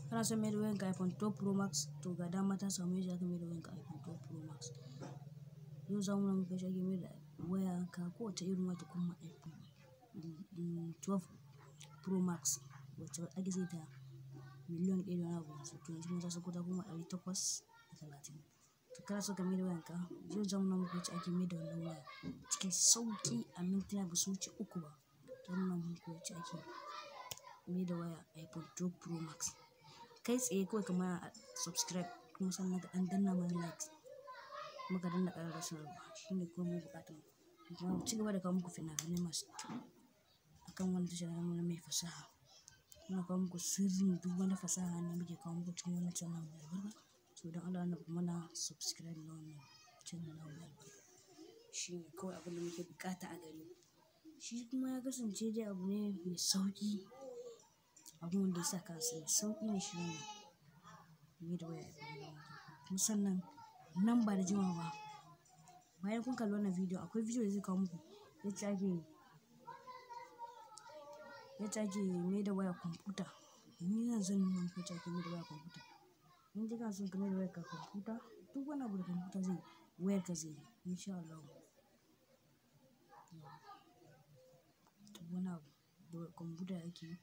Kana son mai da wayanka iPhone 12 Pro Max, to ga dama ta samu yadda aka mai da wayanka iPhone 12 Pro Max. Yau za mu nuna muku yadda ake mai da wayanka kowace irin waya ta koma iPhone 12 Pro Max wacce ake sayar da miliyan 1 da wani abu yanzu. To yanzu kuma ta sauko ta koma 830. To kana so ka mai da wayanka, yau za mu nuna muku yacce ake mai da wannan waya cikin sauƙi a mintuna ba su wuce 3 ba. Za mu nuna muku yacce ake mai da waya iPhone 12 Pro Max. Kai tsaye kawai ka mana subscribe kuma sannan ka ɗan danna mana like kuma ka danna ƙararrawar sanarwa. Shine kawai mu buƙatar mu. Kuma mu ci gaba da kawo muku fina-finai masu kyau akan wannan tashar namu na mai fasaha. Muna kawo muku sirrin duk wani fasaha ne muke kawo muku cikin wannan channel mai albarka. So don Allah ku mana subscribe na wannan channel namu mai albarka. Shine kawai abin da muke buƙata a gare ku. Shi kuma ya kasance dai abu ne mai sauƙi. Abun wanda ya sa kansa mai sauƙi ne shi wannan mai da waya iPhone 12. Kuma sannan nan ba da jimawa ba, bayan kun kalli wannan bidiyo akwai bidiyo da zai kawo muku yacce ake mai da waya kwamfuta. Ni nan zan nuna muku yacce ake mai da waya kwamfuta. In dai kana son ka mai da wayarka kwamfuta, duk wani abu da kwamfuta zai yi, wayarka zai yi in sha Allahu. Duk wani abu da kwamfuta yake yi,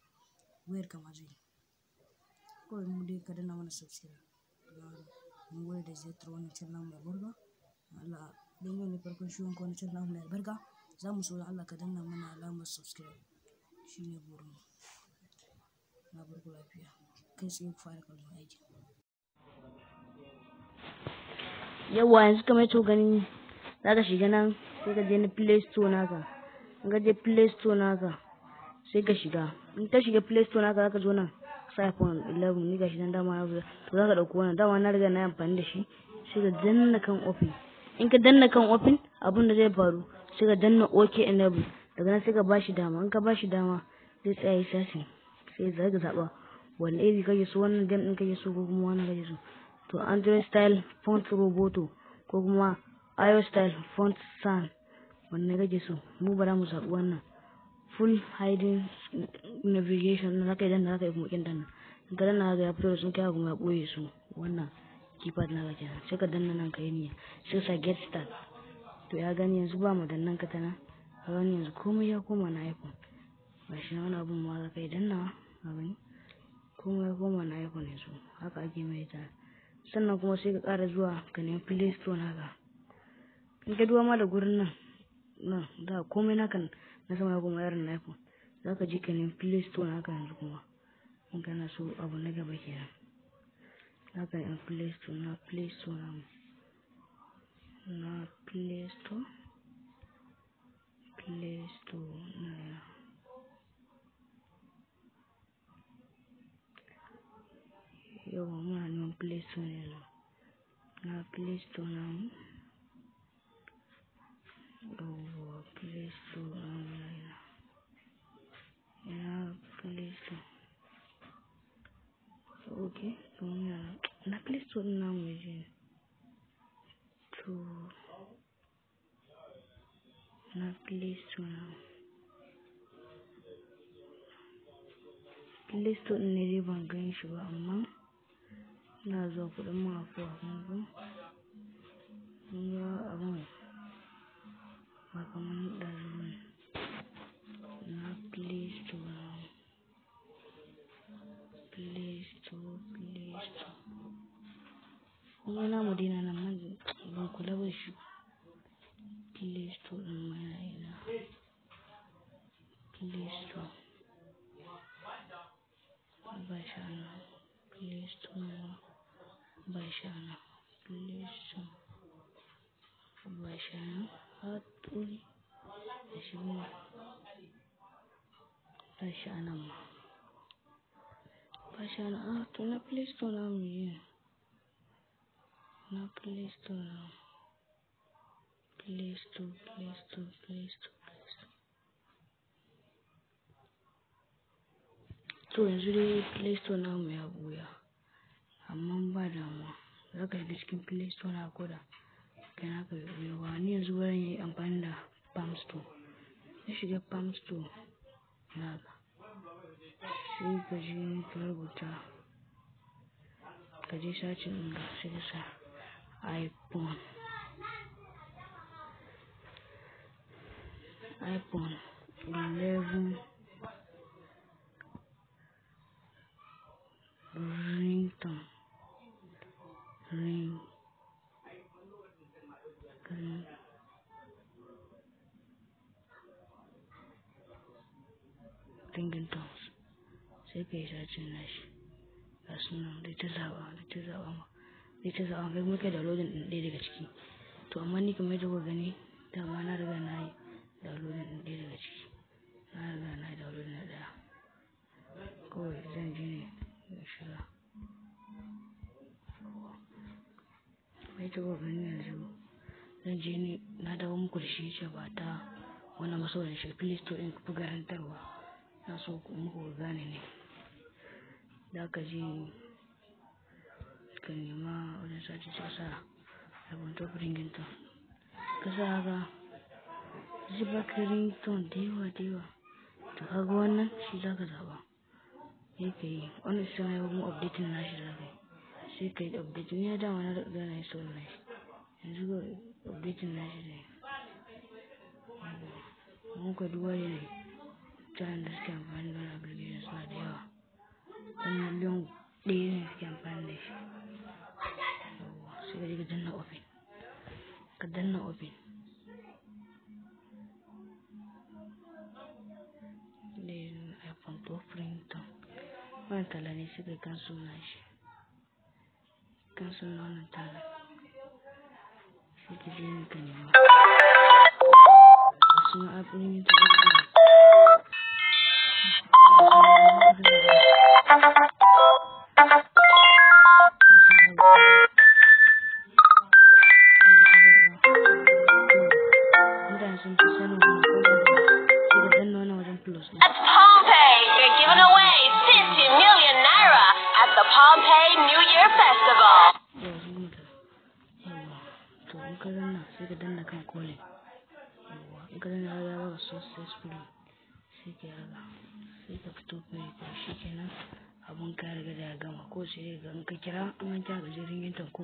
wayarka ma zai yi. Kawai mu dai ka danna mana subscribe. Mun gode da ziyartar wannan channel namu mai albarka. Allah, don yau ne farkon shigowanka wannan channel namu mai albarka. Za mu so don Allah ka danna mana alamar subscribe. Shine burin mu. Na bar ku lafiya. Kai tsaye ku fara kallon aikin. Yauwa yanzu kamar yacce kuka gani, za ka shiga nan sai ka je na Play Store naka. In ka je Play Store naka sai ka shiga. In ka shiga Play Store naka, za ka zo nan sa iPhone 11. Ni gashi nan dama na buga. To za ka ɗauko wannan, dama na riga na yi amfani da shi. Sai ka danna kan open. In ka danna kan open, abun da zai faru, sai ka danna OK enable. Daga nan sai ka bashi dama. In ka bashi dama, zai tsaya yi searching. Sai za ka zaɓa wanne iri kake so, wannan theme ɗin kake so ko kuma wannan kake so. To Android style font Roboto ko kuma iOS style font Sans, wanne kake so? Mu bara mu zaɓi wannan. Full hiding navigation na zaka yi danna, zaka yi kuma ƙin danna. In ka danna haka ya fito da sun kai kuma ya ɓoye su, wannan keypad naka kenan. Sai ka danna nan ka yi niyya. Sai ka sa get start. To ya gani yanzu ba mu dannan ka ta nan. Ka gani yanzu komai ya koma na iPhone. Gashi nan wani abun ma zaka yi dannawa, ka gani? Komai ya koma na iPhone yanzu. Haka ake mai ta. Sannan kuma sai ka ƙara zuwa ka nemi Play Store naka. In ka duba ma da gurin nan, nan da komai naka na sama ya koma irin na iPhone. Za ka je ka nemi Play Store naka yanzu kuma. In kana so abu na gaba kenan. Za ka nemi Play Store na Play Store namu. Na Play Store. Play Store na. Yauwa muna neman Play Store ne yanzu. Na Play Store namu. Yauwa Play Store namu yana ina. Ina Play Store. Okay, to muna na Play Store ɗin namu yaje. To na Play Store namu. Play Store ɗin ne dai ban gan shi ba, amma ina zuwa, kuɗin mun afuwa, kun ga. Kun ga abun ba kamar ɗazu bane. Na Play Store namu. Play Store, Play Store. Kuma namu dai na nan, ban kula ba shi. Play Store ɗin ma yana ina. Play Store. Ba shi a nan. Play Store ma ba shi a nan. Play Store ba shi a nan. Har turi ba shi ba. Ba shi a nan ma. Ba shi a nan. Ah, to na Play Store namu ne. Na Play Store namu. Play Store, Play Store, Play Store, Play Store. To yanzu dai Play Store namu ya ɓuya. Amma ba damuwa. Za ka shiga cikin Play Store naka ko da kai naka bai ɓuya ba. Ni yanzu bari in yi amfani da Palm Store. Na shiga Palm Store naka. Sai ka je ka rubuta Ka je searching ɗin ga sai ka sa iPhone. iPhone 11 ringtone, ring ring ringtones, sai ka yi searching nashi. Ga su nan zai ta zaɓa, zai ta zaɓa ma, zai ta zaɓa. Kai kuma kai downloading ɗin ɗaya daga ciki. To amma ni kamar yadda kuka gani, dama na riga na yi downloading ɗin ɗaya daga ciki. Na riga na yi downloading na ɗaya. Kawai zan je ne in shiga. Kamar yadda kuka gani yanzu, zan je ne na dawo muku da shi ce ba ta wannan ba, saboda shiga Play Store ɗin ku garantarwa. Na so ku muku gane ne. Za ka je ka nema wajen search, sai ka sa iPhone 12 ringtone. Ka sa haka, zai baka ringtone da yawa da yawa. To kaga wannan shi za ka zaɓa. Sai ka yi wannan, sai ma kuma updating nashi za ka yi. Sai ka yi updating. Ni dama na riga na install nashi. Yanzu ga updating nashi zai yi. Muka duba yanayi mutanen da suke amfani da wannan application suna da yawa. Kuma 1 miliyan ne suke amfani da shi. Yawwa, sai ka je ka danna open. Ka danna open. Then iPhone 12 ringtone. Wannan talla ne, sai ka cancel nashi. Cancel na wannan talla. Sai ka je ka nema. Suna app ringtone ɗin. Mutane sun fi sanin wannan ko ba, sai ka danna wannan wajen plus ɗin. At PalmPay, you're giving away 50 million naira at the PalmPay New Year Festival. Yawwa, sun gama talla. Yawwa, to in ka danna, sai ka danna kan calling. Yawwa, in ka danna ya baka successfully, sai ka yi haka. Sai ka fito kai shi kenan, abun ka riga da ya gama ko sai ga in ka kira, in an kira ka ji ringtone ko.